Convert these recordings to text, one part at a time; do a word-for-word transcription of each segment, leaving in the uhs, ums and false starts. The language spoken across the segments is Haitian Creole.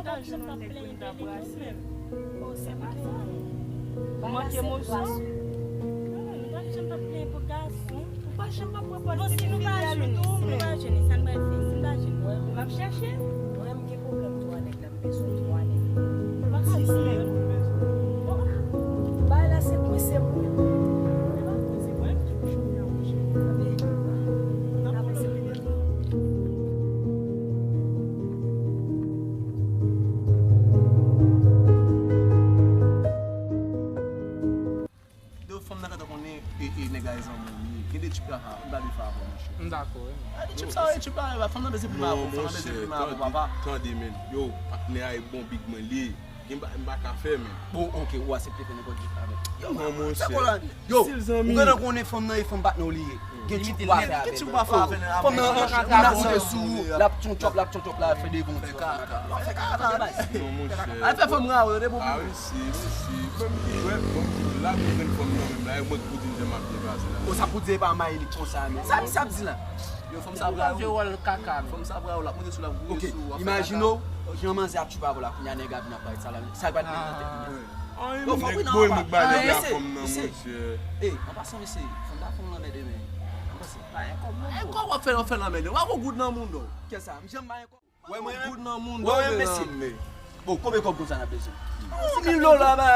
Ou manke moso. Ou pa janm ap plenyen pou gason. Ou pa janm ap pran pòz. Bon, si nou pa jwenn, si nou pa jwenn, sa n pral fè? Si n pa jwenn, m ap chèche. Mwen, m gen pwoblèm twa nèg la, m bezwen twa nèg. Ou pa ka di nèg. Bagay la se kwense pou mwen. Yo, fanm nan gentan konnen e, e nèg la e zanmi w li ye. Gen de tip la, pa, pa de fè avè w, monchè. M dakò, wi. A, de tip sa, e tip la, fanm nan bezwen pi mal avè w, fanm nan bezwen pi mal avè w, papa. Tande, men. Yo, patnè a e bon big mwen li ye. Gen bagay m pa ka fè, men. Bon, ok, ou aksepte fè nenpòt tip avè l. Yo, non, monchè. Yo, ou gentan konnen fanm nan e fanm patnè w li ye. Gen tip ou pa fè avè l. Fanm nan, moun ap monte sou ou, l ap tchonchòp, l ap tchonchòp, l ap fè devan w. Fè kaka. Fè kaka. Al fè fanm rawo, tande, bon. Mesi, mesi. Bon, m di, wè, bon, m di, la pou jwenn fanm nan menm la, e mwen ki pou di m jan m ap depase la. O, sa pou di e pa Mayli konsa, men. Sa misye ap di la? Yo, fanm sa vre, yo. Fanm sa vre, yo, l ap monte sou, l ap gouye sou, w ap fè kaka. Imajine w, jan manzè ap tchoup avè w la, kounye a nèg ap vin ap parèt sa la, sa pa t menm nan tèt li. Yo, fanm nan pa. Yo, mesye, mesye. E, an pasan, mesye, fanm ta fè w lanmède, men. An pasan, pa gen kòb non, bro. Pa gen kòb w ap fè, w ap fè lanmède. W ap gon goud nan moun, non. Kè sa, m janm pa gen kòb. Wè mwen, goud nan moun, wè, wè, mesye. Bon, konbyen kòb konsa n ap bezwen? Mil dola, ba,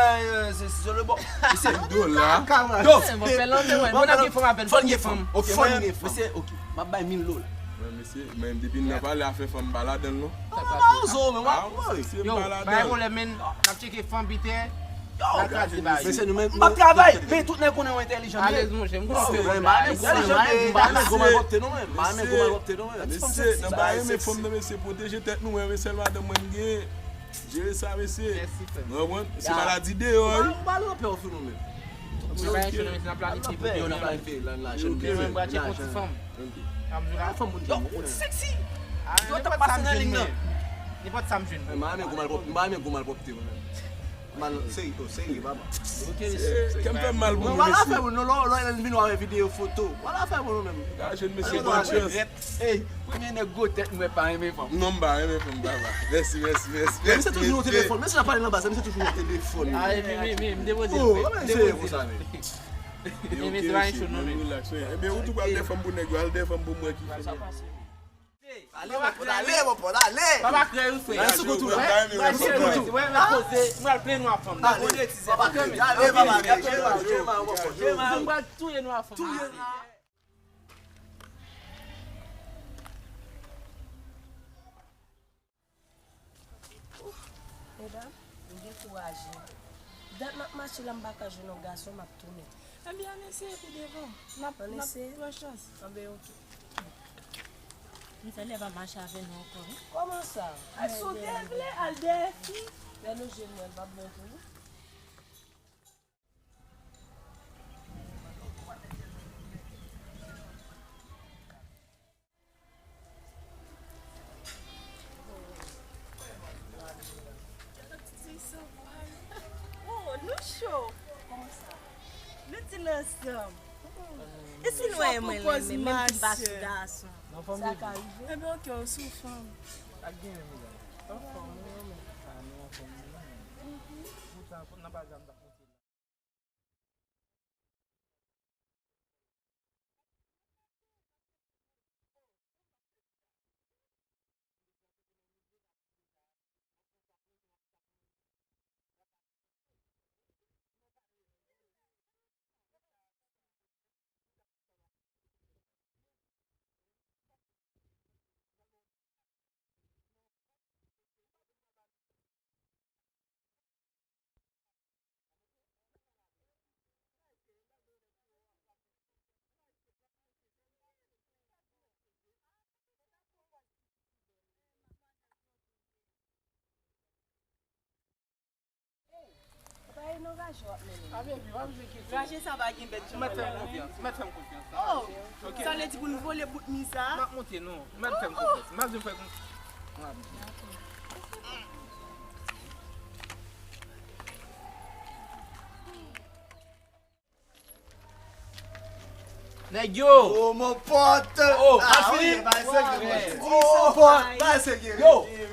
se, se le bon. Mil dola. Yo, mwen fè lanmè, wè. Mwen ap gen fanm avè l. Fò n gen fanm. Ok, fò n gen fanm. Mesye, ok. M ap bay mil dola. Mwen, mesye, men depi n nan pale afè fanm, m pa ladan l, non. Non, non, non, zo, men w ap mori. Yo, pa gen pwoblèm, men n ap tcheke fanm pita. Yo, mesye, nou menm, m p ap travay, men tout nèg konnen w entèlijan. Alèz, monchè, m konnen w entèlijan. Mesye, nan pa renmen fanm nan, mesye, pwoteje tèt nou, wè, mesye, sèl madanm mwen m gen. Jere sa, mesye. Mèsi, frè m. Ou konprann? Se maladi deyò, wi. Ou pa, ou pa nan pè w sou nou menm. Ou pa nan pè, mesye, n ap planifye pou deyò, n ap planifye, nan lajan, nan lajan. Mwen, m pral tcheke yon ti fanm. Fanm moun yo, ou sexy. Yo t ap pase nan liy nan. Nenpòt sa m jwenn. M pa renmen gwo malpwòpte, m pa renmen gwo malpwòpte, mwen menm. Mal, serye, oh, serye, papa. Ok, mesye. Kè m fè m mal pou nou, mesye. Wala fè moun, non, lò, lò, lè n vin wè videyo foto. Wala fè moun, nou menm. Ka jwenn mesye, bonne chance. Ey, premye nèg gwo tèt m wè pa renmen fanm. Non, m pa renmen fanm, papa. Mèsi, mèsi, mèsi, mèsi. Mesye toujou nan telefòn, mesye nan pale nan bas, mesye toujou nan telefòn. Ah, epi, men, men, m depoze l, frè. Oh, men se konsa, men. Ebyen, se pa yon cho, non, men. Relax, wi. Ebyen, ou tou pral dèyè fanm pou nèg yo, al dèyè fanm pou m wè ki fè. Ale, mon pote, ale, mon pote, ale. Papa kreye, wi, frè. Mwen sou koutou, wi. Mwen sou koutou. Mwen al plenn w ak fanm nan. Ale, papa kreye, ale, papa kreye. Mwen pral touye nou ak fanm nan. Medam, m dekouraje. Dat m ap mache la, m pa ka jwenn yon gason, m ap tounen. Ebyen, ann eseye pi devan. N ap, n ap pran chans. Ann eseye? Anben, ok. M fè lè pa mache avè nou ankò, wi. Kòman sa? Al sote vle, al dèyè fi. Lè nou jwenn mwen, l p ap bon pou ou? Oh, nou cho. Nou di l ansanm. E si nou wè mwen renmen, menm si m pa sou gason? Sa ka rive. Ebyen, ok, ou sou fanm. Ak gen yon medam. Anfòm, wi, men. A, nou anfòm, wi, men. Poutan, nan pa janm t ap monte la. Raje sa pa gen bèt jan. Mèt fè m konfyans, mèt fè m konfyans. Oh, sa vle di pou n vole bout mi sa? M ap monte, non. Mèt fè m konfyans. M ap di fè konfyans. Nèg yo! Oh, mon pote! Oh, ah, fini? Bagay serye, mon pote. Oh, bagay serye. Yo!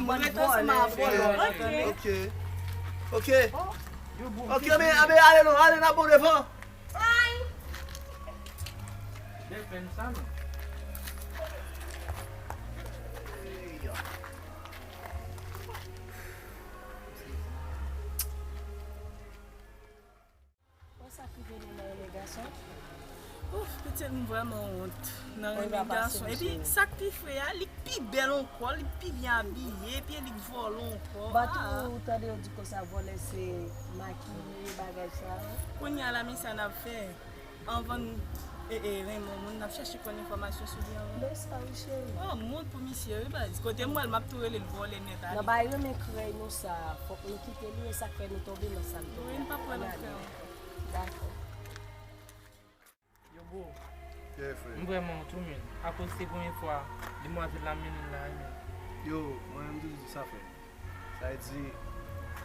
m ret ansanm avè w. Ok. Ok. Ok. Ok, men, men ale non, ale n ap bon devan. Bèl fèm sa, non? Wè sa ki vini nan yon gason. Ouf, pitit, m vrèman wont nan renmen gason. Epi sa k pi fre a, li pi bèl ankò, li pi byen abiye, epi li k vòlè ankò. Ba tou, ou tande yo di konsa vòlè se makiye bagay sa. Kounye a la, men sa n ap fè. Anvan n e, e, renmen yon moun, n ap chèche konn enfòmasyon sou li anvan. Men sa wi cheri. Oh, m wont pou misye wi baz. Kote m wè l, m ap tou rele l vòlè nèt ale. Nan bay renmen krèy nou sa, fòk nou kite li, e sa k fè nou tonbe nan sa n tonbe. Wi, n pa pran nan krèy ankò. Dakò. Yo bro, m vrèman wont wi men, akoz se premye fwa demwazèl la mennen l la wi men. Yo, mwen menm toujou di sa frè. Sa vle di,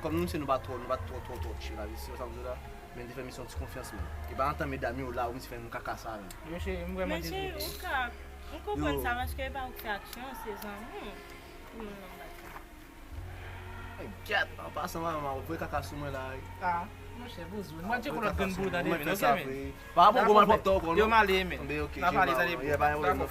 kòm nou se nou pa twò, nou pa twò twò twò chill avè misye, sa m di w la, men m te fè misye yon ti konfyans men. E pa antan medam yo la ou misye fè nou kaka sa men. Yo cheri, m vrèman dezole. Men cheri, ou ka, m konprann sa paske e pa ou k fè aksyon an, se zanmi w. Pou moun nan bat sa. Ay, gyèt, an pasan mwen, mwen voye kaka sou mwen la. Ah, monchè, bouzou. Mwen tcheke lòt grenn pou ou tande men, ok men. Pa bon gwo malpwòpte ankò non. Yo m ale men. N a pale tande bro. Dakò.